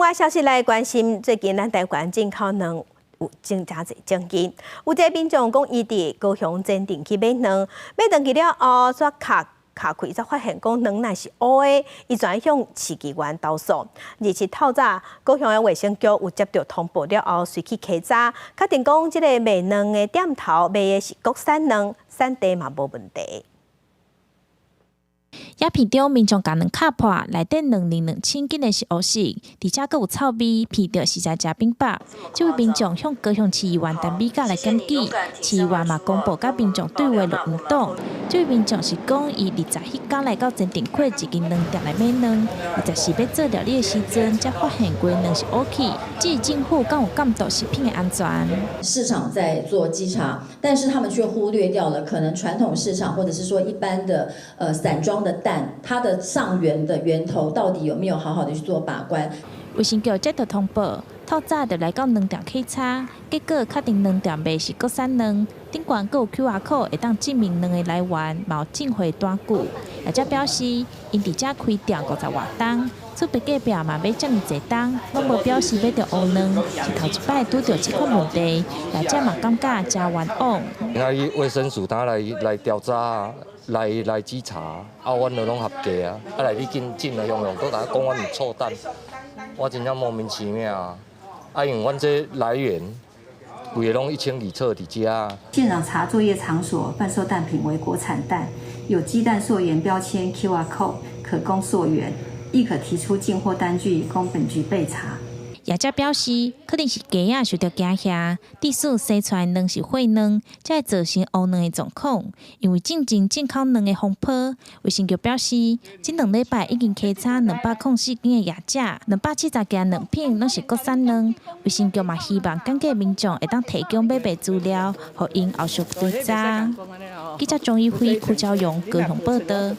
外消息來關心，最近咱台灣進口卵有真誠濟爭議，有一个民眾講，伊佇高雄前鎮去買卵，買轉去了後，煞敲敲開才發現講卵內是烏的，伊轉向市議員投訴。27透早，高雄的衛生局有接到通報了後，隨去稽查，確定講這个賣卵的店頭賣的是國產卵，產地嘛無問題。影片中民眾共卵敲破，內底卵仁卵清竟然是烏色，而且閣有臭味，闻著實在誠反腹。這位民眾向高雄市議員陳美嘉來檢舉，市議員嘛公布佮民眾對話錄音檔。這位民眾是講，伊二十彼工來到前鎮區一間卵店來買卵，24欲做料理的時陣，才發現規卵是烏去。質疑政府敢有監督食品的安全？市場在做稽查，但是他們卻忽略掉了可能傳統市場或者是說一般的散裝的蛋，它的上源的源頭到底有沒有好好的去做把關？衛生局接到通報，透早就來到卵店稽查，結果確定卵店賣是國產卵，頂懸閣有 QR code 會當證明卵的來源，嘛有進貨單據。業者表示，𪜶佇遮開店五十外冬，厝邊隔壁嘛買遮爾濟冬，攏無表示買著烏卵，是頭一擺拄著這款問題，業者嘛感覺誠冤枉。今日衛生署他來調查啊，來稽查，啊，阮都攏合格啊，啊來你進進來用用，閣共我講阮有錯蛋，我真正莫名其妙啊！啊，因為阮這來源，規个攏一清二楚佇遮。現場查作業場所販售蛋品為國產蛋，有雞蛋溯源標籤 QR code 可供溯源，亦可提出進貨單據供本局備查。業者表示，可能是雞仔受著驚嚇，致使生出來卵是血卵，才會造成烏卵的狀況。因為進前進口卵的風波，衛生局表示，這兩禮拜已經稽查204間的業者，270件卵品攏是國產卵。衛生局嘛希望感謝民眾會當提供買賣資料，予𪜶後續追查。記者鍾一輝、柯昭勇高雄報導。